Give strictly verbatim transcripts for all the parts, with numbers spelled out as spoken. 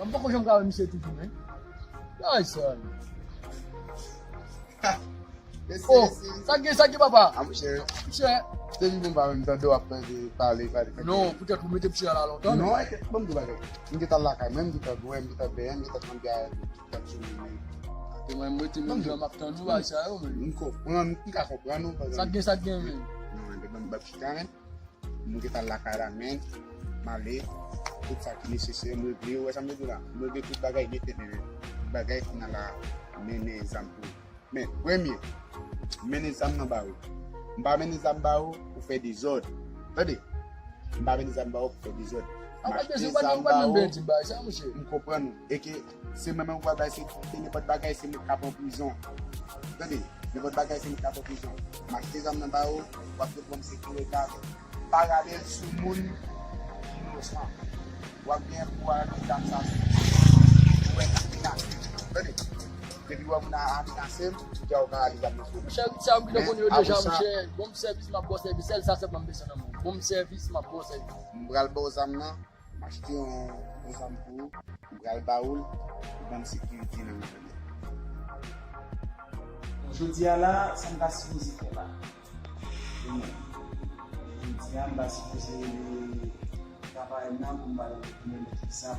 Mwen poko janm ka wè misye toujou, men. Ay, sa. Oh, sa gen, sa gen, papa? Ah, monchè. Monchè. Depi bon pa menm tande w ap tande pale, pale, pale. Non, poutèt ou mete pitit la la lontan. Non, e ke, ban m di w bagay. M gentan lakay mwen, m gentan bwè, m gentan benyen, m gentan pran byè, m gentan sou mwen. E mwen, m rete menm jan m ap tande w, bagay sa yo, men. M konprann, m ka konprann ou, pa egzanp. Sa gen, sa gen, men. Non, e ban m, ban m chita, men. M gentan lakay la, men. M ale, tout sa ki nesesè, m regle, ou wè sa m vle di w la. M regle tout bagay nèt, nèt, nèt. Tout bagay, kounye a la, mennen zam pou Men, premye, m mennen zam nan ba ou. M pa mennen zam ba ou pou fè dezòd. Tande? M pa mennen zam ba ou pou fè dezòd. M achte zam ba ou. M konprann ou. E ke se mwen menm ou pral bay sekirite, nenpòt bagay, se mwen k ka pran prizon. Tande? Nenpòt bagay, se mwen k ka pran prizon. M achte zam nan ba ou, w ap gen pwoblèm sekirite avè paralèl sou moun ki inosan. W ap gen pou w al met zam sa sou moun. Ou wè, tande? Depi w wè moun a amenase m, ou di a ou ka rale zam nan sou li. Monchè, sa m gentan konn yo deja, monchè. Bon sèvis, m ap ba w sèvis. Sèl sa sèlman m bezwen nan men w. Bon sèvis, m ap ba w sèvis. M pral ba w zam nan, m achte yon, yon zam pou ou, m pral ba ou l, pou ban m sekirite nan men w. Jodi a la, sa m ta sipoze fè la? Jodi a, m ta sipoze travay nan pou m ba l yon remèt ki sa.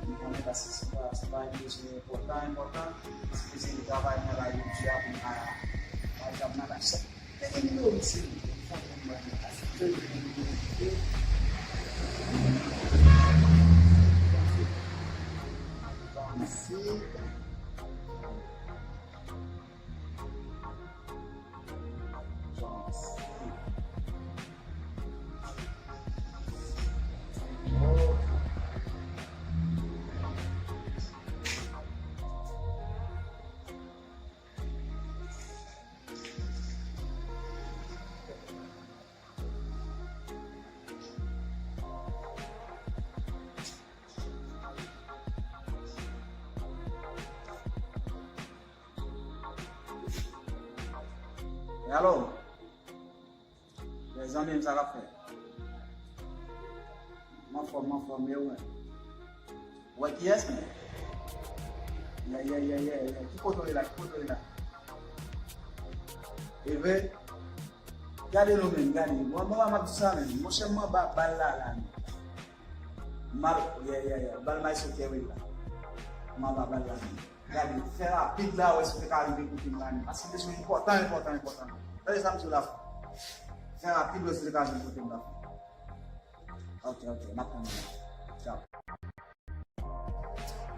M konnen paske se pa, se pa yon bezwen enpòtan, enpòtan. M sipoze travay nan la jodi a pou m pa, pa janm nan la chèt. Te gen nimewo misye, fò m mande a. Bon, si. Alo. Mezanmi, sa k ap fèt? M anfòm, m anfòm, e ou menm? Ou wè kiyès, men? Yeah, yeah, yeah, yeah, yeah. Ki kote w ye la? Ki kote w ye la? E vre? Gade nou menm, gade. Mwen, mwen pa m ap di sa menm. Monchè, m anba bal la, la, menm. Mal, yeah, yeah, yeah. Bal may sou kè wi la. M anba bal la, menm. Gade, fè rapid la, wè si w te ka rive kote m la, menm. Paske kesyon enpòtan, enpòtan, enpòtan. Tande sa m di w la. Fè rapid, wè si w te ka rive kote m la. Ok, ok, m ap tann ou la. Tchaw.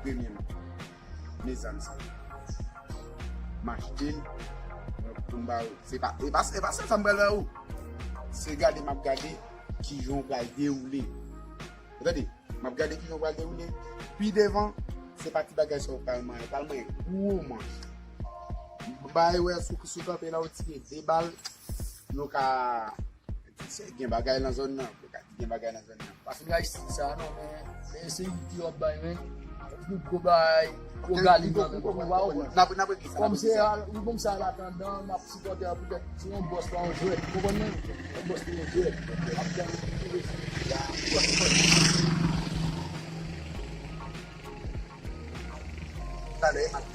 Premyèman, men zam sa. M achte l, mwen pou m ba ou. Se pa, e pa, e pa sèl sa m pral ba ou. Se gade m ap gade kijan w pral dewoule. Ou tande? M ap gade kijan w pral dewoule. Pi devan, se pa ti bagay sa w pral manyen. W pral manyen gwo manch. M bay wè sou, sou kanpe la, w tire de bal. Nou ka Gen bagay nan zòn nan, yo ka di gen bagay nan zòn nan. Pa fin rayisi sa non, men, men se ide w ap bay, men. Ou gwo bay, gwo gali nan men. Waw. N ap, n ap regle sa, n ap regle sa. Kòm se a, ou kòm se a latandan, m ap sipòte a poutèt se yon bòs pa yon jwèt. Ou konprann mwen? Yon bòs pa yon jwèt. M ap tann. Talè, m ap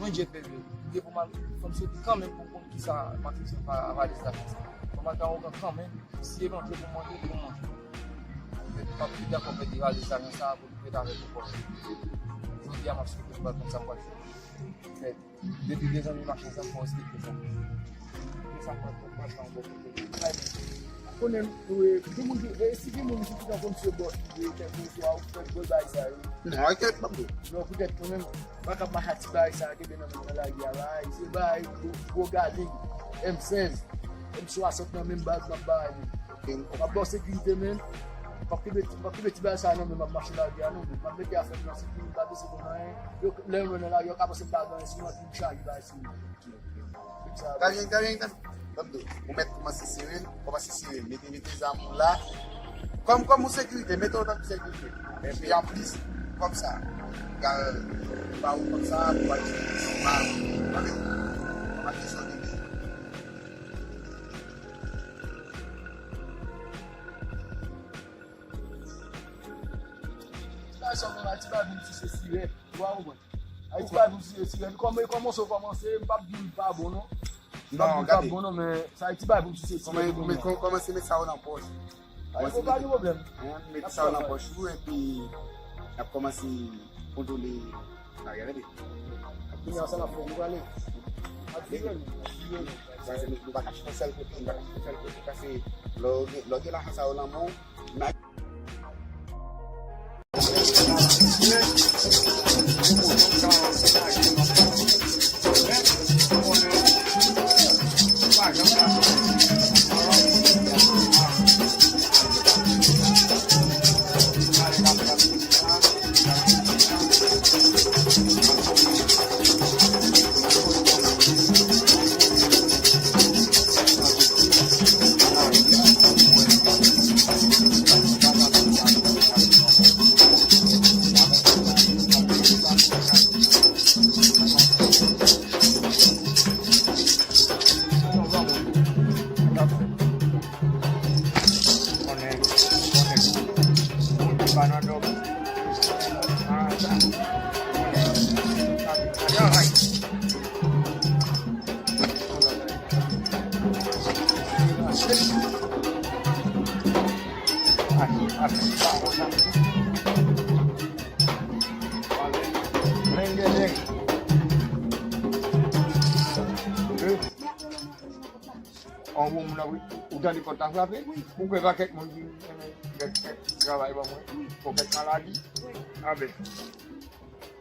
Mwen Jeff Bellevue, lide pou m al, fò m soti kanmenm pou m konn kisa Max Wilson fè a valiz la konsa. Fò m al nan Okan kanmenm, si evantyèl pou m manje, pou m manje. Men m p ap pi dakò pèdi valiz la konsa pou m ret avèk ou kòb. Jodi a m ap soti pou m al konn sa m pral fè. Depi de zanmi mache ansanm, fò w respekte sa. Gen sa m pral, pral fè yon bò kote. Konnen, wi, gen moun ki, e si gen moun ki gentan konn se bòs li ye, kèlkeswa ou fè gwo bagay sa yo. Non, enkyèt, m ap di w. Non, poutèt mwen menm, m pa kab mache ak ti bagay sa yo, kenbe nan men m nan lari a la, se bagay gwo, gwo gali, M sèz, M swasant nan menm bag m ap bay menm. M ap ba w sekirite, men. M p ap kenbe, m p ap kenbe ti bagay sa yo nan men m ap mache lari a, non, men. M ap mete afè m nan sekirite, m pa bezwen konn anyen. Yo, lè yo wè nan lari a, yo ka panse m pa gen anyen sou mwen, pou m chaje bagay sou mwen. Gade, gade, gade. Ou mèt kòmanse sere l, kòmanse sere l. Mete, mete zam ou la. Kòm, kòm yon sekirite, mete w tankou sekirite. Epi anplis, kòm sa, ba ou kòm sa, pou al jere mal. Tande? Kòmanse sòti. Sa menm Ayiti pa vin sou se sirèt, ou pa konprann? Ayiti pa vin sou se sirèt. Kòman, kòman sa kòmanse, m p ap di l pa bon non. M p ap di l pa bon non, men sa Ayiti pa vin sou se sirèt. Kòman, kòman, kòmanse met sa yo nan pòch. Ay, bon, pa gen pwoblèm. Met sa yo nan pòch ou, epi n ap kòmanse kontwole bagay la. Kounye a, sa n ap fè, nou prale. Ap vire nou, ap vire nou. Sa se nou, nou pa ka chita sèl kote, nou pa ka chita sèl kote, paske lè w gen, lè w gen lajan sa yo nan men w, An bon moun ap, ou tande pòt la frape? Ou kwè pa kèk moun ki, ki, ki travay ban mwen? Pou kèk maladi? Anben.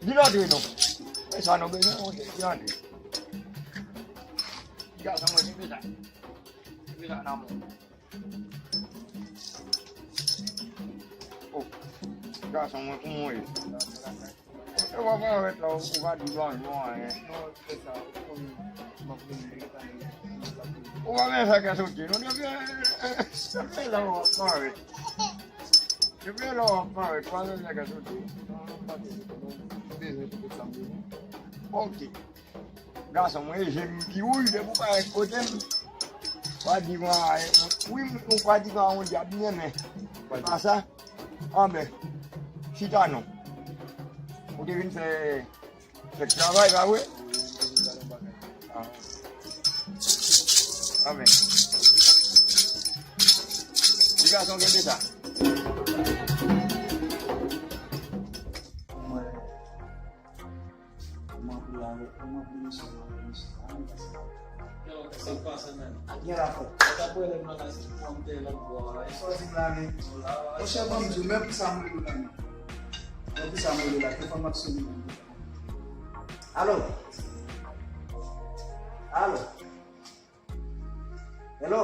Vin antre non. E sa nou bezwen, monchè, vin antre. Gason mwen, se sa. Se sa nan mwen. Oh, gason mwen, kouman w ye? E w ap parèt la, ou pa di bonjou, anyen. Ou pa menm fè kè sote, non, depi, depi lè w ap parèt. Depi lè w ap parèt, ou pa menm fè kè sote. Ok. Gason mwen, e je m ki wouj, depi w parèt kote m, w a di mwen, wi, ou pa di mwen yon dyab, men, men. Pa sa? Anben, chita non. Ou te vin fè, fè travay, pa vre? Ah. Anben. Ti gason kenbe sa. Mwen, mwen anpil avèk, mwen anpil mesye, mwen anpil mesye. Sa k pase, menn? Gen la fò. Sa k ap rele m nan la, se pou m te lòt bò a. Sa w di m la, men? Monchè, ban m di w, men poukisa m rele w la, men? Men poukisa m rele w la? Telefòn m ap sone. Alo? Alo? Hello?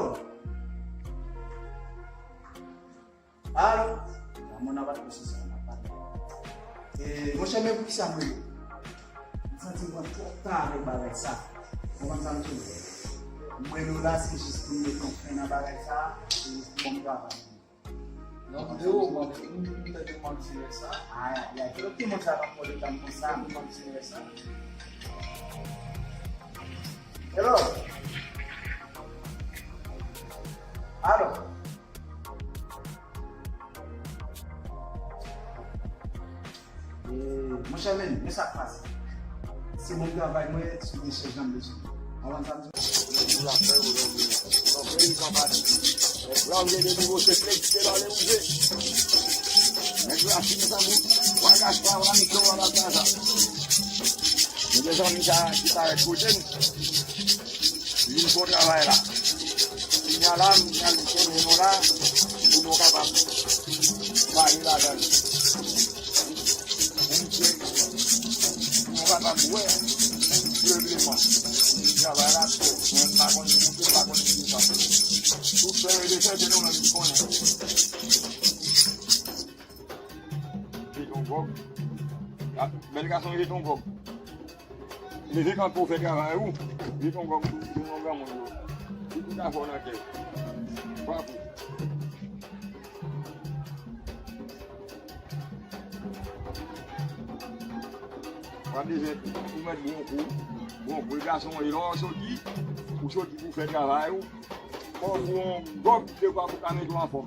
Alo? Nan mwen nan pa t posib sa, nan pa t. E, monchè, men poukisa m rele w? M santi m pran twòp tan avèk bagay sa. Ou konprann sa m di w? M rele w la, se jis pou m mete yon fen nan bagay sa, se jis pou bon travay. Non, m te ou, mwen, m, m tande w manti lè sa. Ay, ay, ay, tout moun sa pa pran de tan konsa. M tande w manti lè sa. Hello? Alo? E, monchè, men, men sa k pase. Se bon travay mwen sou dechèj nan bezwen. Avan sa m di. Nèg la fè yo, yo, yo. Donk, yo, yo pa pati. Nèg la, ou gen de nivo, se flex, se la, le ouvè. Nèg la fin sa, bon. Bagaj pa, w a met yo, w a la, sa. Nou gen zanmi sa ki parèt kote m. Li vin fè yon travay la. Kounye a la, m pral konnen nou la, pou nou kapab pale ladan l. Pou m tcheke, pou nou kapab wè regleman. Travay la, mwen m pa konn moute, m pa konn moute sa. Tout fè e defè, se nou menm ki konnen. Jete yon gòg. Bèl gason, jete yon gòg. Leve kanpe w fè travay ou. Jete yon gòg pou yon granmoun yo. Li tout afè w nan kè. Bravo. W ap bezwen ou mèt bon kou. Bon kou, gason, e lè w soti, ou soti pou fè travay ou. Fò w pran yon gòg dekwa pou ka mete w anfòm.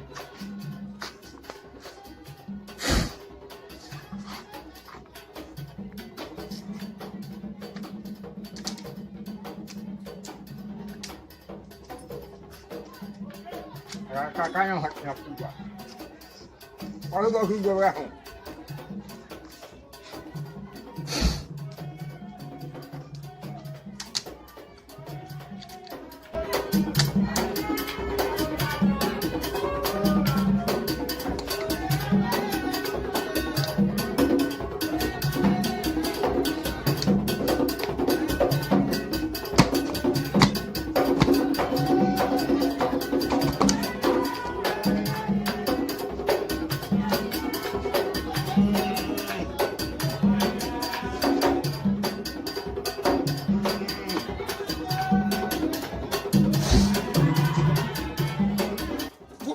Kaka yon hot yon pouda. Olha o que eu vou errar.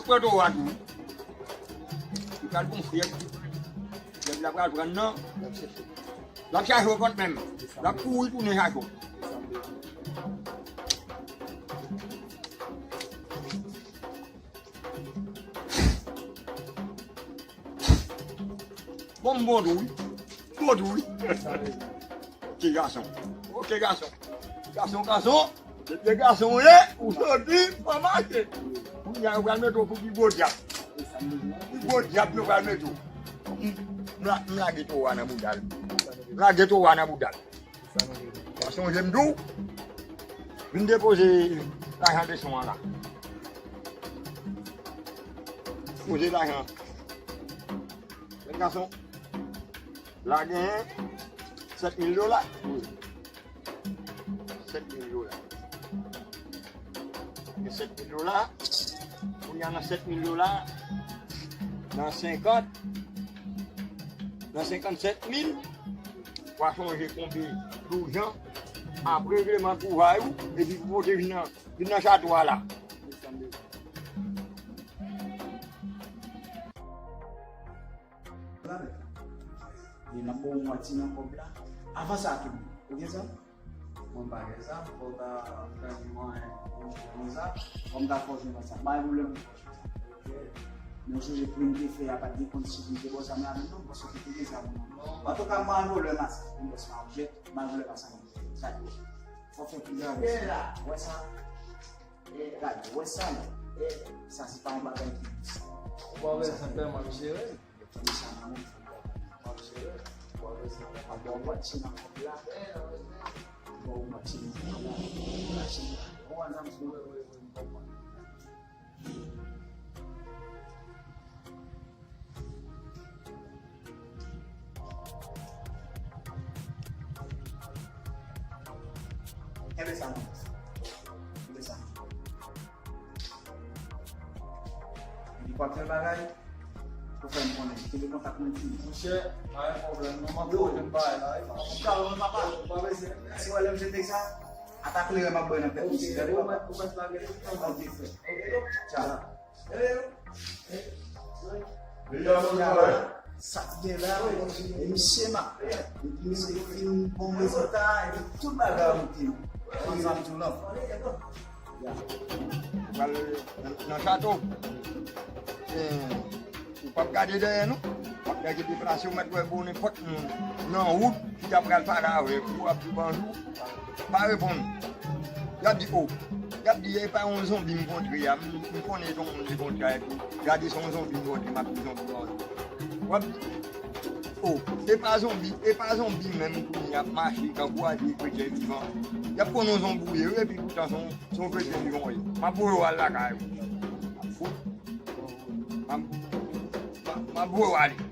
pran towa tou. Li pral gon frèt. Frèt la pral pran nan. L ap chache w kont menm. L ap kouri tounen chache w. Bon, m bon tou wi. M bon tou wi. Ok gason. Ok gason. Gason, gason. Depi gason w ye, ou soti, pa mache. Kounye a, yo pral mete w pou pi gwo dyab. Pi gwo dyab, yo pral mete w. M, m la-, m lage towa nan bouda l. M lage towa nan bouda l. Pa sonje m di w, vin depoze lajan leson an la. Poze lajan. Jèn gason, la genyen sèt mil dola. Sèt mil dola. Gen sèt mil dola. Kounye a nan sèt mil dola, nan senkant, nan senkannsèt mil, w a sonje konpe douz an ap regleman kouvay ou, epi pou pote vin nan, vin nan chato a la. E n ap ba w mwatye nan kòb la. Avan sa tou, ou gen zam? Mwen pa gen zam, fò w ta fè mwen yon zam, fò m ta fè w jwenn sa. Pa gen pwoblèm, mwen fè w jwenn sa. Men w sonje pri m te fè a, pa t gen kont si m te ba w zam la menm non, paske w te gen zam nan. Antouka, m pa gen pwoblèm a sa. Yon bòs pa objè, m pa gen pwoblèm a sa non. Sa yo. Fò w fè plis. Gade, wè sa. E, gade, wè sa non. E, sa se pa yon bagay ki dous. Ou pa wè sa tèlman m jere. Yo fè m sa nan men, fè m konprann. Bon, mwen ti nan kòb la. Bon, mwen ti nan kòb la. Mwen ti nan kòb la. Bon, nan m konprann. Kenbe sa non. Kenbe sa. Epi pa fè bagay, pou fè m konnen. Kenbe kontak mwen ti. Monchè, pa gen pwoblèm non, m ap voye m bay la wi. Ou ka wè papa. Pa bezwen. Si w wè lè m jete sa, ata kleren m ap bay nan tèt ou. Ok, ou mèt, ou mèt lage tout tan. Ok, frè. Ok, tcha. Sa k gen la, e misye ma. Epi misye fin bon rezilta, epi tout bagay ou te ansanm tou la. Pral nan, nan chato. Eh, ou p ap gade dèyè nou. W ap gade deplase, ou mèt wè bon nenpòt moun nan wout ki ta pral pale avèk ou, w ap di bonjou. Pa reponn. Y ap di, o. Y ap di, e pa yon zonbi m kontre a. M, m konnen se yon moun li kontre a epi gade se yon zonbi m kontre, m ap di zonbi m kontre. W ap di, o, e pa zonbi, e pa zonbi menm kounye a ap mache, k ap kwaze kretyen vivan. Y ap konn yon zonbi w ye wi, epi poutan se yon, se yon kretyen vivan w ye. M ap voye w al lakay ou. M ap, m ap, m ap voye w ale.